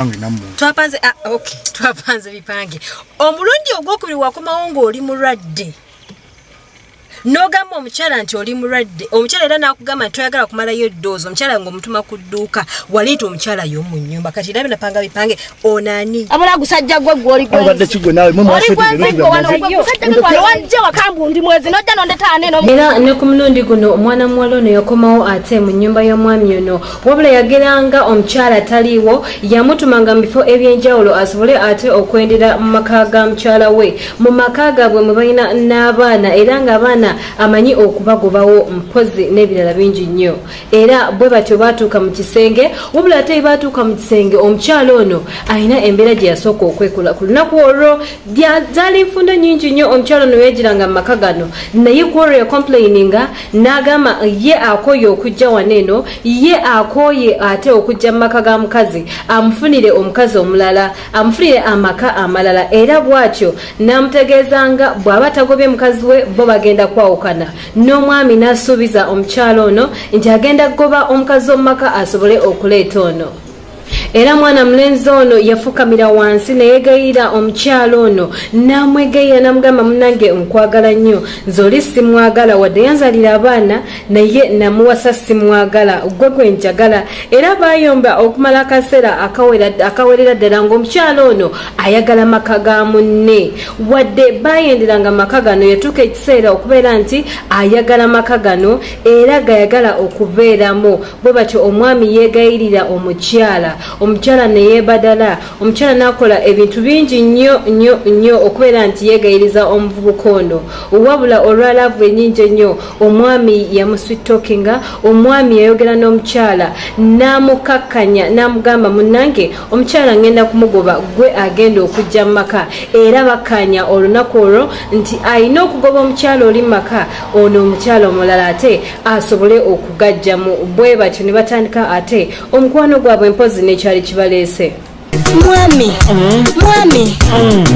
Bipange nammwe. Twapanze, ah, okay, twapanze bipange. Omulundi ogwokubiri wakomawo ng'oli mulwadde, n'ogamba omukyala nti oli mulwadde. Omukyala era n'akugamba nti toyagala kumalayo eddoozi. Omukyala ng'omutuma ku dduuka, waleeta omukyala y'omu nnyumba. Kati era binapanga bipange. Onani abula gusajja gwe gwe oli Obadde kigwe naawe mwe oli gwenzi gwe wano gwe gusajja gwe wano wajja wakambu ndi mwezi nojja nondeta ane no. Era ne ku mulundi guno omwana muwala ono yakomawo ate mu nnyumba y'omwami ono, wabula yageranga omukyala taliiwo, yamutumanga mu bifo ebyenjawulo asobole ate okwendera mu maka ga mukyala we, mu maka gaabwe mwe balina n'abaana, era ng'abaana amanyi okubagobawo mpozi n'ebirala bingi nnyo. Era bwe batyo baatuuka mu kisenge, wabula ate bwe baatuuka mu kisenge, omukyala ono alina embeera gye yasooka okwekola ku lunaku olwo. Zaali nfunda nnyingi nnyo omukyala ono yagiranga mu maka gano, naye ku olwo yakomplaininga n'agamba ye akooye okujja wano eno, ye akooye ate okujja mu maka ga mukazi, amufunire omukazi omulala, amufunire amaka amalala. Era bw'atyo n'amutegeeza nga bw'aba tagobye mukazi we, bo bagenda kwawukana. N'omwami n'asuubiza omukyala ono nti agenda kugoba omukazi w'omu maka asobole okuleeta ono. Era mwana mulenzi ono yafukamira wansi neyegayira omukyala ono, n'amwegayira n'amugamba, "Munange, nkwagala nnyo, nze oli simwagala, wadde yanzalira abaana naye namuwasa simwagala, gwe gwe njagala." Era bayomba okumala akaseera akawerera ddala ng'omukyala ono ayagala maka ga munne. Wadde bayenderanga maka gano, yatuuka ekiseera okubeera nti ayagala maka gano era gayagala okubeeramu. Bwe batyo omwami yeegayirira omukyala, omukyala ne yeebadala, omukyala n'akola ebintu bingi nnyo nnyo nnyo okubeera nti yeegayiriza omuvubuka ono. Wabula olwa love ennyingi ennyo, omwami yamusweet-talkinga, omwami yayogera n'omukyala n'amukakkanya n'amugamba, "Munnange, omukyala ngenda kumugoba, gwe agenda okujja mu maka." Era bakkaanya olunaku olwo nti alina okugoba omukyala oli mu maka ono, omukyala omulala ate asobole okugajjamu. Bwe batyo ne batandika ate omukwano gwabwe mpozi n'ekyali kibaleese. Mwami, mwami,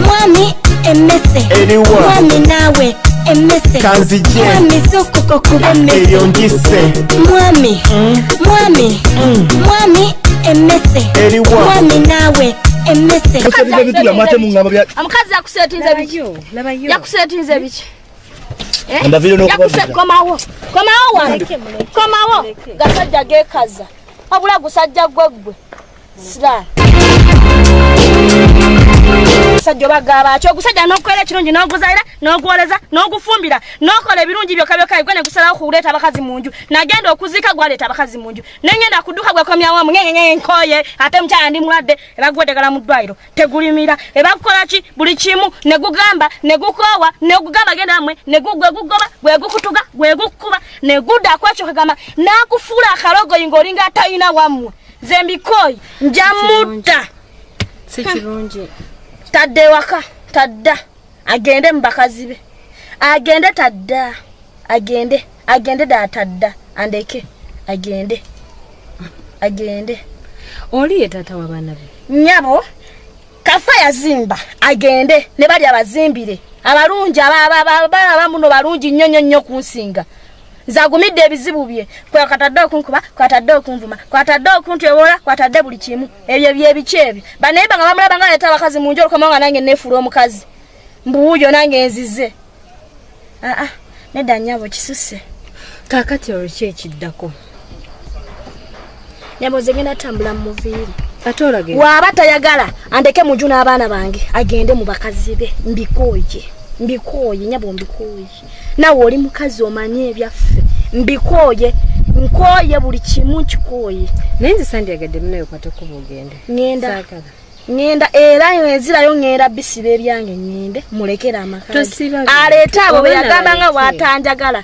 mwami, emmese. Eriwa? Mwami naawe, emmese. Kanzije. Mwami, zukuka kuba emmese. Eyo ngisse. Mwami, mwami, mwami, emmese. Eriwa? Mwami naawe, emmese. Ebintu byammwe ate muŋŋamba bya Omukazi yakusetinze biki? Labayo. Yakusetinze biki? Eh? Mbaviire n'okubavira. Komawo, komawo wano, komawo. Gasajja gekaza, wabula gusajja gwe gwe sira gusajja oba gabaki? Ogusajja n'okukola ekirungi, n'oguzalira, n'ogwoleza, n'ogufumbira, n'okola ebirungi byokka byokka, gwe ne gusalawo kuleeta abakazi mu nju. Nagenda okuziika, gwaleeta abakazi mu nju. Nengenda kudduka, gwekomyawo ngenge nkoye, ate mukyala ndi mulwadde. Ebaguwa eddagala mu ddwaliro tegulimira, ebakukola ki buli kimu, ne gugamba ne gukoowa, ne gugamba genda mmwe, ne gugwe gugoba, gwe gukutuga, gwe gukuba, ne gudda kwekyo kagamba n'akufuula akalogoyi ng'olinga atalina wammwe. Nze mbikooyi, nja mutta. Si kirungi. Tadda ewaka, tadda, agende mu bakazi be, agende, tadda, agende, agende ddala, tadda, andeke agende, agende. Oli ye taata w'abaana be. Nnyabo, kafa yazimba, agende ne bali abazimbire abalungi abaana muno balungi nnyo nnyo nnyo kunsinga. Nze agumidde ebizibu bye, kwakatadde okunkuba, kwatadde okunvuma, kwatadde okuntyobola, kwatadde buli kimu. Ebyo byebiki ebyo? Baneiba nga bamulaba nga aleeta abakazi mu nju, olukomawo nga nange neefuula omukazi, mbuwuyo nange nzize. Aa, nedda nnyabo, kisusse. Kaakati olwo ki ekiddako? Nyabo, nze ngenda tambula mu muviiri. Ate olagenda? Waaba tayagala andeke mu nju n'abaana bange, agende mu bakazi be. Mbikooye, mbikooye nyabo, mbikooye. Nawe oli mukazi, omanye ebyaffe. Mbikooye, nkooye, buli kimu nkikooye. Naye nze sandyagadde munaye okwate kuba ogende. Ŋŋenda. Saagala. Ŋŋenda, era enzirayo, ŋŋenda bisiba ebyange, ŋŋende mulekere amaka ge. Tosiba bintu. Aleete abo be Oba yagamba nga naleke. bw'atanjagala.